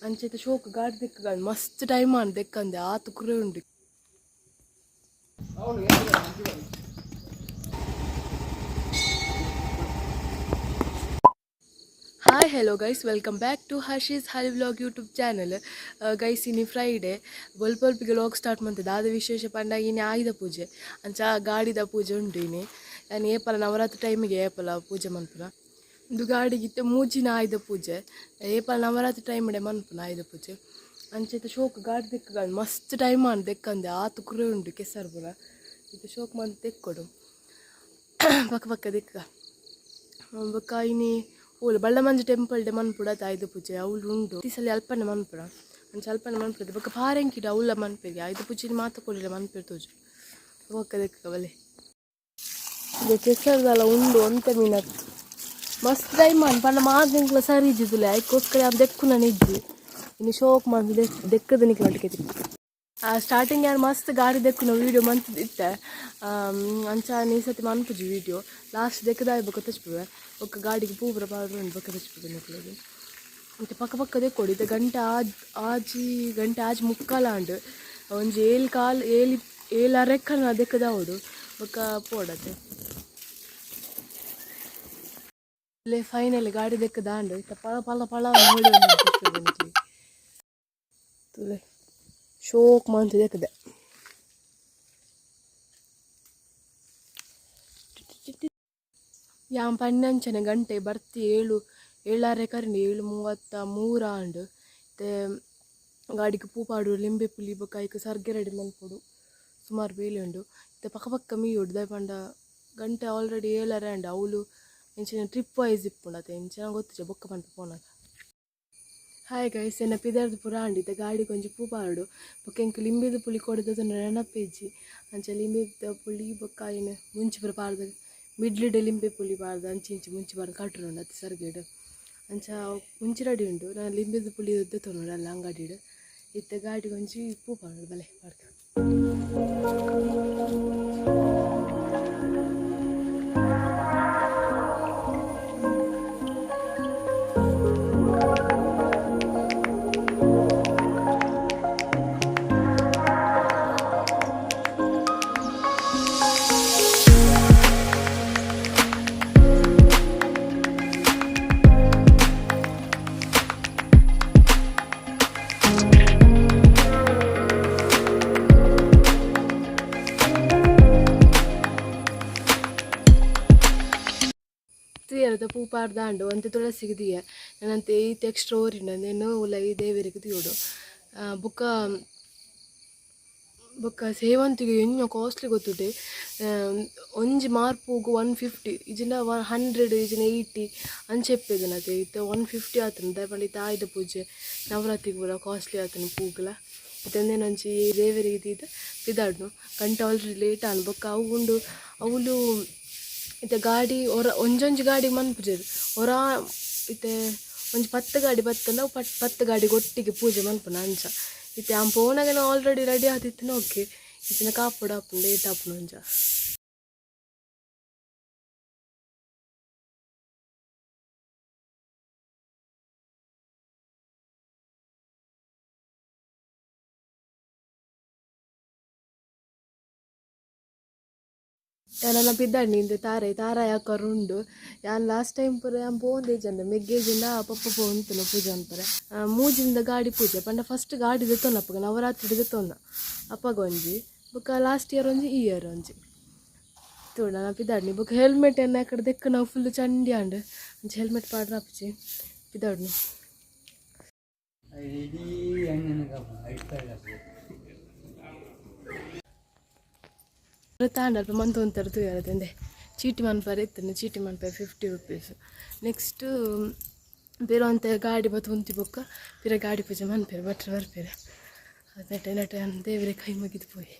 ಅಂಚೆತ ಶೋಕು ಗಾಡಿ ದೆಕ್ಕ ಮಸ್ತ್ ಟೈಮ್ ಆಂಡ್ ದೆಕ್ಕಂದೆ ಆತ್ ಕುರೆ ಉಂಡು. Hi hello guys, welcome back to Harshi's Hali vlog YouTube channel. Guys, ಇನಿ ಫ್ರೈಡೆ ಬೊಲ್ಪೊಲ್ಪಿಗೆ ವ್ಲಾಗ್ ಸ್ಟಾರ್ಟ್ ಮಂತೆ ದಾದ ವಿಶೇಷ ಪಂಡ ಇನಿ ಆಯುಧ ಪೂಜೆ, ಅಂಚ ಗಾಡಿದ ಪೂಜೆ ಉಂಡು ಇನಿ. ಯಾನ್ ಏಪಲ ನವರಾತ್ರಿ ಟೈಮಿಗೆ ಏಪಲ ಪೂಜೆ ಮನ್ಪುನ. ಉಂದು ಗಾಡಿಗಿತ್ತೆ ಮೂಜಿನ ಆಯುಧ ಪೂಜೆ, ಏಪಲ ನವರಾತ್ರಿ ಟೈಮಿಡೆ ಮನ್ಪುನ ಆಯುಧ ಪೂಜೆ. ಅಂಚ ಶೋಕು ಗಾಡಿ ದೆಕ್ಕ ಮಸ್ತ್ ಟೈಮ್ ಆಂಡ್ ದೆಕ್ಕಂದೆ ಆತ್ ಕುರೆ ಉಂಡು ಕೆಸರು ಪೂರ. ಇತ್ತೆ ಶೋಕು ಮಂತ್ ದೆಕ್ಕೊಡು ಪಕ್ಕ ಪಕ್ಕ ದೆಕ್ಕ. ಬೊಕ್ಕ ಇನಿ ಓಲು ಬಳ್ಳಮಂಜಿ ಟೆಂಪಲ್ ಡೆ ಮನ್ಪುಡ ಆಯುಧ ಪೂಜೆ ಅವ್ಲು ಉಂಡು. ಈ ಸಲ ಅಲ್ಪನೆ ಮನ್ಪುಡ ಅಂಚ ಅಲ್ಪನೆ ಮನ್ಪುಡ. ಬೊಕ್ಕ ಪಾರೆಂಕಿಡ ಅವ್ಲ ಮನ್ಪೆಗೆ ಆಯುಧ ಪೂಜೆ ಮಾತ ಕೊಡಿಲ್ಲ ಮನ್ಪೆರ್ ತೋಜು ಬೊಕ್ಕ ದೆಕ್ಕ ಬಲೆ. ಇದು ಕೆಸರ್ದಲ್ಲ ಉಂಡು ಒಂತೆ ಮೀನತ್ ಮಸ್ತ್ ಟೈಮ್ ಆಂಡ್ ಪಂಡ ಮಾತ ಎಂಕ್ಲ ಸರಿ ಇಜ್ಜಿದಿಲ್ಲ, ಐಕೋಸ್ಕರ ಯಾನ್ ದೆಕ್ಕುನ ಇಜ್ಜಿ. ಇನ್ನು ಶೋಕ್ ಮಂತ್ ದೆಕ್ಕದ ನಿಕ್ಲೊಟ್ಟಿಗೆ. ಸ್ಟಾರ್ಟಿಂಗ್ ಯಾನ್ ಮಸ್ತ್ ಗಾಡಿ ದೆಕ್ಕುನ ವೀಡಿಯೋ ಮಂತ್ ಇತ್ತೆ, ಅಂಚ ಈ ಸತಿ ಮನ್ಪುಜಿ ವೀಡಿಯೋ. ಲಾಸ್ಟ್ ದೆಕ್ಕದಾಯ ಬೊಕ್ಕ ತಚ್ಪುವೆ. ಬೊಕ್ಕ ಗಾಡಿಗೆ ಪೂ ಪೂರ ಪಾಡ್ರೆ ಉಂಡು, ಬೊಕ್ಕ ತಚ್ಪುವೆ ನಿಕ್ಲೆಗ್. ಮತ್ತೆ ಪಕ್ಕ ಪಕ್ಕ ದೆಕ್ಕೊಡು. ಇತ್ತೆ ಗಂಟೆ ಆಜ್ ಆಜಿ ಗಂಟೆ 6:45 ಆಂಡ್. ಒಂಜಿ ಏಲ್ ಕಾಲ್ ಏಲ್ ಏಲ್ ಅರೆಕ್ಕನ ದೆಕ್ಕದಾವೊಡು, ಬೊಕ್ಕ ಪೋಡತೆ. ಇಲ್ಲೇ ಫೈನಲ್ ಗಾಡಿ ದೆಕ್ಕದಾಂಡ್. ಇತ್ತೆ ಪಳ ಪಳ ಪಳ ಮೂಡಿ ತುಲೆ ಶೋಕ್ ಮಂತ್ ದೆಕ್ಕದೆ. ಯಾನ್ ಪನ್ನಂಚನೆ ಗಂಟೆ ಬರ್ತಿ ಏಳು ಏಳಾರೆ ಕರಿಂಡು, 7:33 ಆಂಡ್. ಇತ್ತೆ ಗಾಡಿಗೆ ಪೂ ಪಾಡು, ಲಿಂಬೆ ಪುಲಿ ಬೊಕ್ಕ ಐಕ್ ಸರ್ಗೆ ರೆಡಿ ಮನ್ಪೊಡು, ಸುಮಾರು ಬೇಲೆ ಉಂಡು. ಇತ್ತೆ ಪಕ್ಕ ಪಕ್ಕ ಮೀಯೊಡು, ದಾಯೆ ಪಂಡ ಗಂಟೆ ಆಲ್ರೆಡಿ 7:30 ಆಂಡ್. ಅವ್ಲು ಎಂಚಿನ ಟ್ರಿಪ್ ವೈಸ್ ಇಪ್ಪುಂಡು ಅತೆ ಎಂಚಿನ ಗೊತ್ತಿಜ್ಜ, ಬೊಕ್ಕ ಪನ್ಪ ಪೋನಾಗ. ಹಾಯ್ ಗೈಸ್, ಎನ್ನ ಪಿದರ್ದು ಪೂರ ಆಂಡ್. ಇತ್ತೆ ಗಾಡಿಗೆ ಒಂಜಿ ಪೂ ಪಾಡು. ಬೊಕ್ಕ ಎಂಕ್ ಲಿಂಬೆದ ಪುಳಿ ಕೊಡದ ನೆನಪಿಜ್ಜಿ, ಅಂಚ ಲಿಂಬೆದ ಪುಳಿ ಬೊಕ್ಕ ಐನ್ ಮುಂಚಿ ಪೂರ ಪಾಡ್ದ್ ಮಿಡ್ಲಿಡ್ ಲಿಂಬೆ ಪುಳಿ ಪಾಡ್ದ್ ಅಂಚಿ ಇಂಚಿ ಮುಂಚಿ ಪಾಡ್ದ್ ಕಟ್ಟುಂಡು ಅತ್ತೆ ಸರ್ಗೆಡ್. ಅಂಚ ಮುಂಚಿ ರೆಡಿ ಉಂಡು. ನಾನು ಲಿಂಬೆದ ಪುಳಿ ದೆತ್ತೊನುಂಡು ಅಲ್ಲ ಅಂಗಡಿಡ್. ಇತ್ತೆ ಗಾಡಿಗೆ ಒಂಜಿ ಪೂ ಪಾಡೋಡು, ಬಲೆ ಪಾಡ್ಕ. ತೂಯರದ ಪೂ ಪಾಡ್ದಾಂಡು ಒಂತೆ ತುಳಸಿಗೆ ದೀಯ, ನನ್ನಂತೆ ಈತ್ ಎಕ್ಸ್ಟ್ರಾ ಓರಿಂಡು ಅಂದೇನು ಉಲಯಿ ದೇವೆರಿಗೆ ದೀವೊಡು. ಬೊಕ್ಕ ಬೊಕ್ಕ ಸೇವಂತಿಗೆ ಎಂಚ ಕಾಸ್ಟ್ಲಿ ಗೊತ್ತುಂಡೆ, ಒಂಜಿ ಮಾರ್ಪುಗು 150 ಇಜಿಂಡ 100 ಇಜಿಂಡ 80 ಅಂಚ ಇಪ್ಪೆದನತೆ. ಇತ್ತೆ 150 ಆತುಂಡು, ದಾಯೆ ಪಂಡ ಇತ್ತೆ ಆಯುಧ ಪೂಜೆ ನವರಾತ್ರಿಗೆ ಪೂರ ಕಾಸ್ಟ್ಲಿ ಆತುಂಡು ಪೂಗುಲ. ಇತ್ತೆ ಒಂಜಿ ದೇವೆರಿಗೆ ದೀದ್ ಪಿದಾಡ್ನು, ಗಂಟೆ ಆಲ್ರೆಡಿ ಲೇಟ್ ಆಂಡ್. ಬೊಕ್ಕ ಅವು ಉಂಡು ಅವ್ಲು ಇತ್ತೆ ಗಾಡಿ ಒರ ಒಂಜೊಂಜಿ ಗಾಡಿ ಮನ್ಪುಜೆರ್ ಒರ. ಇತ್ತೆ ಒಂಜಿ 10 ಗಾಡಿ ಬತ್ತಂಡ ಅವು 10 ಗಾಡಿಗ್ ಒಟ್ಟಿಗೆ ಪೂಜೆ ಮನ್ಪುನ ಅಂಚ. ಇತ್ತೆ ಯಾನ್ ಪೋನಗನೆ ಆಲ್ರೆಡಿ ರೆಡಿ ಆದಿತ್ತಿನ ಓಕೆ, ಇತ್ತಿನ ಕಾಪೊಡು ಆಪುಂಡು, ಲೇಟ್ ಆಪುಂಡು ಅಂಚ. ಯಾನೆಲ್ಲ ಪಿದಾಡ್ನಿ ಇಂದೆ ತಾರೆ ತಾರಾಯಿ ಹಾಕರ್ ಉಂಡು. ಯಾನ್ ಲಾಸ್ಟ್ ಟೈಮ್ ಪೂರ ಯಾನ್ ಪೋವೊಂದಿಜ್ಜಂದೆ ಮೆಗ್ಗೆಜಿಂಡ ಪಪ್ಪ ಪೋವೊಂದಿತ್ತಿನ ಪೂಜೆ ಮನ್ಪರೆ. ಮೂಜಿಂದ ಗಾಡಿ ಪೂಜೆ ಪಂಡ ಫಸ್ಟ್ ಗಾಡಿ ದೆತ್ತೊನ್ನ ಅಪಗ ನವರಾತ್ರಿ ದೆತ್ತೊನ್ನ ಅಪಗ ಒಂಜಿ, ಬೊಕ್ಕ ಲಾಸ್ಟ್ ಇಯರ್ ಒಂಜಿ, ಈ ಇಯರ್ ಒಂಜಿ. ತೂಡ ನಾ ಪಿದಾಡ್ನಿ. ಬೊಕ್ಕ ಹೆಲ್ಮೆಟ್ ಎನ್ನ ಆಕಡೆ ದೆಕ್ಕುನವು ಫುಲ್ ಚಂಡಿ ಆಂಡ್, ಅಂಚ ಹೆಲ್ಮೆಟ್ ಪಾಡ್ರೆ ಆಪುಜಿ. ಪಿದಾಡ್ನಿ. ತಾಂಡ ಅಲ್ಪ ಮಂತೊಂತಾರೆ ತೂಯರ. ಅಂದೆ ಚೀಟಿ ಮನ್ಪರೆ ಇತ್ತುಂಡು, ಚೀಟಿ ಮನ್ಪರೆ 50 ರುಪೀಸ್. ನೆಕ್ಸ್ಟ್ ಪಿರ ಒಂತೆ ಗಾಡಿ ಬತ್ತ್ ಉಂತಿ ಬೊಕ್ಕ ಪಿರ ಗಾಡಿ ಪೂಜೆ ಮನ್ಪೆರ್, ಭಟ್ರು ಬರ್ಪೆರ್. ನೆಟೆ ನೆಟೆ ದೇವೆರೆ ಕೈ ಮುಗಿದು ಪೋಯೆ.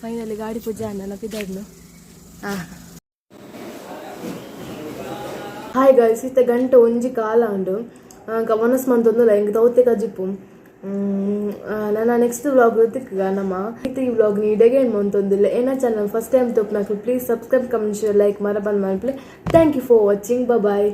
ಫೈನಲಿ ಗಾಡಿ ಪೂಜೆ ಅಣ್ಣ ಪಿದಡ್ನು. ಹಾಂ, ಹಾಯ್ ಗೈಸ್, ಇತ್ತೆ ಗಂಟೆ 1:15 ಉಂಡು. ವನಸ್ ಮಂತೊಂದುಲ್ಲ, ಎಂಕ್ ತೌತೆ ಕಜಿಪು. ನನ್ನ ನೆಕ್ಸ್ಟ್ ವ್ಲಾಗ್ ತಿಕ್ಕುಗ ನಮ್ಮ. ಇತ್ತೆ ಈ ವ್ಲಾಗ್ ನೀಡೆಗೆ ಏನು ಮಂತೊಂದಿಲ್ಲ. ಏನ ಚಾನಲ್ ಫಸ್ಟ್ ಟೈಮ್ ತೋಪುನಕ್ಲು please subscribe, comment, share, like ಮರ bandh ಮಲ್ಪಲೆ. Thank you for watching. Bye.